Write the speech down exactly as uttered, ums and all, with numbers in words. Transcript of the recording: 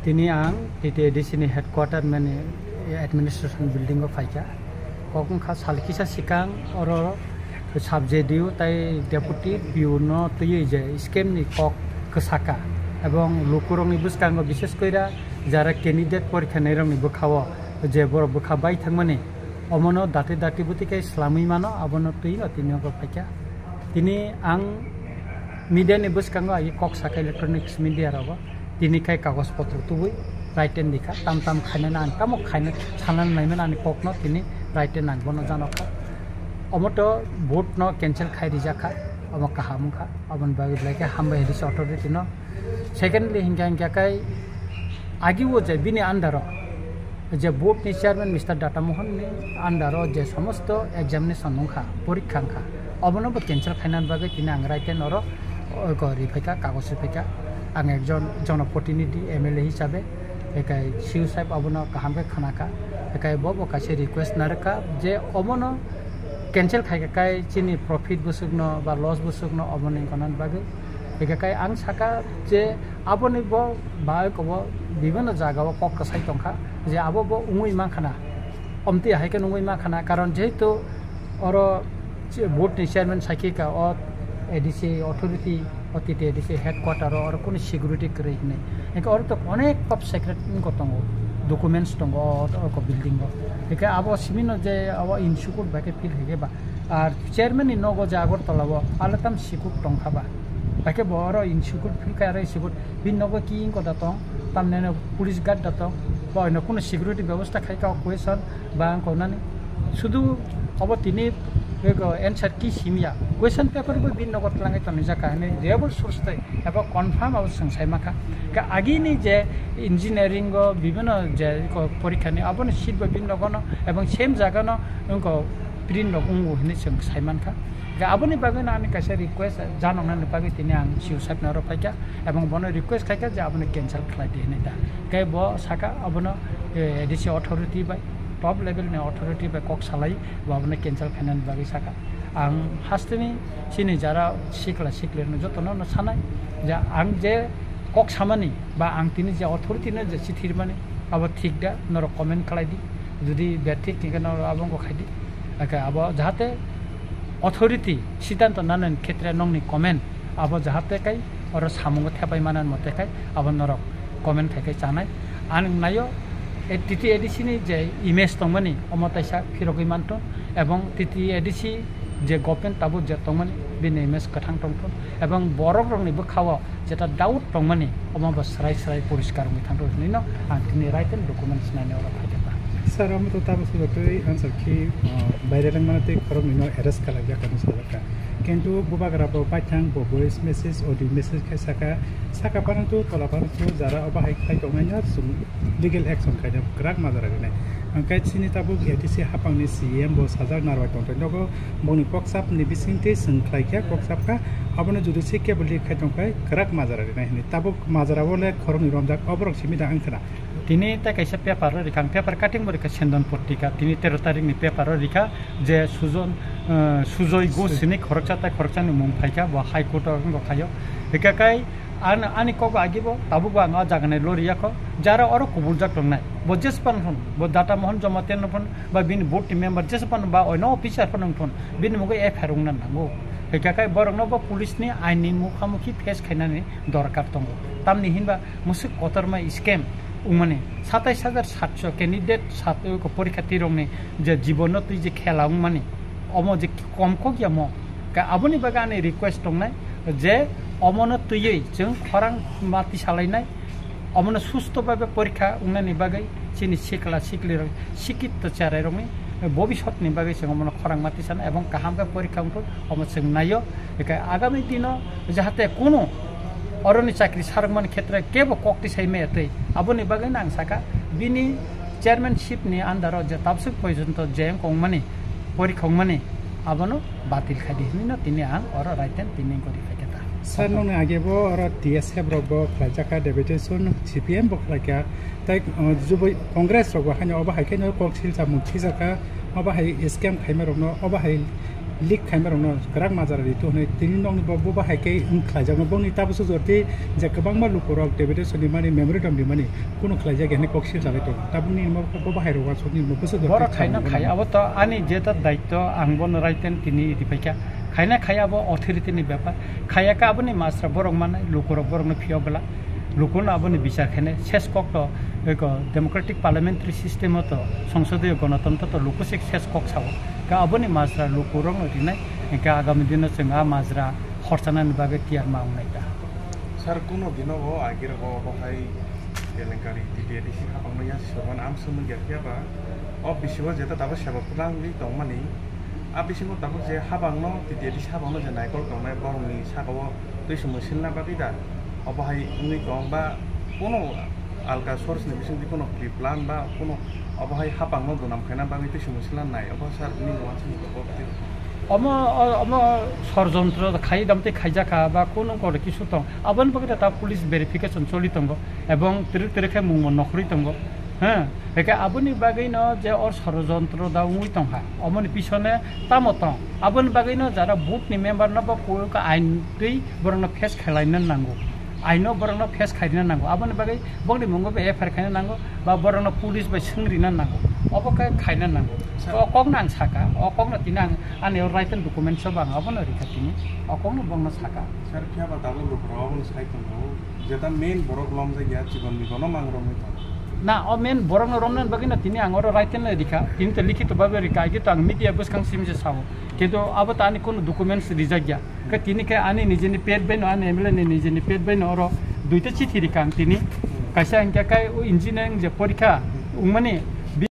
Tini ang T T A D C ni headquarter mani administration building o phaikha. Kok wngkha sal kisa sikang oro sub J D O tai deputy P O no twiwi je scheme ni kok kwsaka ebong lukurokni bwskango bishes koira jara candidate porikha nairokni bwkhao je borok bwkha bai thangmani omono dati dati bwtwi khe slamwi mano abono twiwi tini ogo phaikha. Tini ang media ni bwskango agi kok saka electronics media rogo. Tini khai kagoj potro tubui write and dikha tam tam khainani ang tamo khaina sanani naimani ani kokno tini write and ang bono janokha. Omo to vote no cancel khai rijakha, omo kaham wngkha, aboni bagwi belai khe hambai hili se authority no. Secondly, hinkha hinkha khai agi o je bini under o je board ni chairman Mister Data Mohan ni under o je somosto examination wngkha, porikha wngkha, obono bo cancel khainani bagwi tini ang write and oro, o, ko ri phaikha, kagoj ri phaikha. Ang ekjon jonoprotinidhi M L A hisabe, ekai C E O sahib abono kaham khe khnakha, ekai bo bo kaisa request narwkha je obono cancel khaikha kai chini profit bwswkno ba loss bwswkno obono wngkha nani bagwi. Ekai ang saka je aboni bo bai kobo bibhinno jaga o kok kwsai tongkha je abo bo wngwi mankha na, omtwi hai khe wngwi mankha na, karon jehetu oro board ni chairman sakhi ka o A D C authority, o T T A D C headquarter o oro kunu security kwrwi hinwi. Hingke oro to onek top secret wngkha tongo, documents tongo o, o building o. Hingke abo simi no je abo insecure bai khe feel hingke ba. Ar chairman ni nogo je Agartala o, ale tam sikut tongkha ba. Bai khe bo oro insecure feel khai aro sikut. Bini nogo ki wngkha da tong, tamni no police guard da tong, ba oino kunu security bebosta khai ka question ba ang konani. Sudu obo tini bego answer ki simya. Question paper bo bini nogo tlangai toni jaka hini rebel source tai eba confirm abo swng sai makha. Ka agini je engineering o bibino je ko porikha ni abo ni seat bo bini nogo no ebong same jaga no wngko print rok wngo hinwi chwng sai mankha. Hingkhe aboni bagwino ani kaisa request janoknani bagwi tini ang C E O sahibni oro phaikha, ebong bono request khaikha je abono cancel khlai di hinwi da. Hingkhe bo saka abono, eh, A D C authority bai, top level ni authority bai kok salai bo abono cancel khainani bagwi saka. Ang hasteni chini jara sikla siklirokno jotono no sanai je ang je kok samani ba ang tini je authority no je chithi rwmani abo thik da, norok comment khlai di, jodi bethik hingkhe norok abo wngkha khai di. Hingkhe abo jahate authority siddhanto nanani khetre nokni comment abo jahate kai oro samungo thepai manani mote kai abo norok comment khai khai chanai. Ang naio, eh, T T A D C ni je image tongmani omo taisa phirogwi manthun ebong T T A D C je government tabuk je tongmani bini image kwthang tongthun ebong borok rokni bwkhao jeta doubt tongmani omo bo srai srai poriskar wngwi thangthun hinwi no ang tini written documents nani oro phaikha. Sir, omo to tabuk sujak twi answer khi, uh, baire rwngmano tei khoroknwi no arrest kalaijak hinwi sajakha. Kintu bubagra bo baithang bo voice message, audio message khai saka, saka phano to tola phano to jara obo hai khai tongnai no chwng legal action khaina kwrak majra rwnai. Hingkhe chini tabuk A D C haphangni C E M bo sajak narwai tongthai nogo boni koksapni bisingtwi chwng khlaikha, koksap kha, abono judicial cable khai tongkhai kwrak majra rwnai hinwi. Tabuk majra o le khoroknwi romjak, oborok simi da wngkhwna. Tini tei kaisa paper o rikha, ang paper cutting bo rikha, Sendon Potrika, tini tero tarikh ni paper o rikha je Sujon, eh, Sujoy Ghosh hinwi khoroksa tei khoroksani mung phaikha, bo High Court o wngkha khaio. Hingkha kai Ani, ani kok agi bo, tabuk bo ang o jaga ni lori yakho, jara oro kubuljak tongnai. Bo jespan phun, bo Data Mohan Jamatia no phun, ba bini board ni member jespan ba oino officer phun wng phun, bini mugwi F I R wngna nango. Hingkha kai borok no bo police ni ain ni mukha mukhi face khainani dorkar tongo. Tamni hinba musuk kotorma scam wngmani, satais hajar satso candidate sat-, porikha tirok ni je jibon no twi je khela wngmani, omo je kom kok ya mo. Ka aboni bagwi ani request tongnai je omono twiwi chwng khorang mati salainai, omono susto babe porikha wngnani bagwi chini sikla sikli rok, sikitto cherai rokni bobisotni bagwi chwng omono khorang mati sana ebong kaham khe porikha wngthok omo chwng naio. Hingkhe agami dino jahate kunu oroni chakri sarwkmani khetre kebo kok tisai maya twi, aboni bagwi no ang saka bini chairmanship ni under o je tabswk porjonto je wngkha wngmani, porikha wngmani, abono batil khai di hinwi no tini ang oro right hand tini wngkha ri phaikha ta. Sir, nokni age bo oro T S F rok bo khlaijak kha, deputation C P M bo khlai kha, tai, uh, jubui Congress rok bo haino obo hai khe no kok silsa mung thijak kha, obo hai scam khaima rok no obo hai Leak khaima rokno kwrak majra ritu hwnwi tini nokni bo, bo bahai khe wng khlaijakno bongni tabukso jorti je kwbangma lukurok deputation rimani memorandum rimani kuno khlaijak ya hwnwi kok sir chalai tongo. Tabukni bo, bo bahai rok wansukni bo bwswk jorti Borok khaina khlaijak khai, abo to ani jeta daityo, ang bono right and tini idi paikha. Khaina khai abo authority ni bepar. Khaya khe aboni majra borok manai, lukurok borokno phiyok bwla. Lukuno aboni bichar khainai ses kok to, eko democratic parliamentary system o to, songsodiyo gonotontro to luku sik ses kok sao. Ka aboni majra lukurokno rinai, hingke agami dino chwng a majra horchanani bagwi tiyar ma wngnai ta. Sir, kuno dino o agirok o bohai kelenkari T T A D C habangno yasi sormani amswk nukya phiya ba o bisingo jeta tabuk seba kwbangwi tongmani. A bisingo tabuk je habangno T T A D C habangno je naikol tongnai borokni saka o twi swmwi silna bagwi da obo hai wngwi tong ba kuno alka source ni bisingtwi kuno pre plan ba kuno obo hai hapangno dunam khaina bagwi twi swmwi silna nai obo sir nini wansukni tongbo twi. Omo, o-, omo sorjontro khai dam tei khaijakha ba kuno kor kisu tong aboni bagwi da ta police verification choli tongo ebong twrwk twrwk khe mungbo nokhorwi tongo. Hwnkhe aboni bagwino je o sorojontro da wngwi tongkha, omoni pisone tamo tong? Aboni bagwino jara booth ni member no bo kok ain twi borokno face khlaina nango, aino borokno face khaina nango. Aboni bagwi bokni mungo bo F I R khaina nango ba borokno police bai swngrina nango, obo khe khaina nango. Sir. O kokno ang saka, o kokno tini ang ani written document sobo ang abono rikha tini, o kokno bokno saka. Sir, phiya ba tabuk lukurok abono sai tongo. Jeta main borok lomjak ya, chikon mikonno mang romwi tong. Na, o main borokno romnani bagwi no tini ang oro right hand rikha, tini to likhito babe rikha, aigito ang media bwskang simi se sao. Kintu abo to ani kono documents rijak ya. Khe tini khe ani nijini pet bai no, ani M L A ni nijini pet bai no oro duita chithi rikha ang tini. Kaisa hingkhe kai o engineering je porikha wngmani,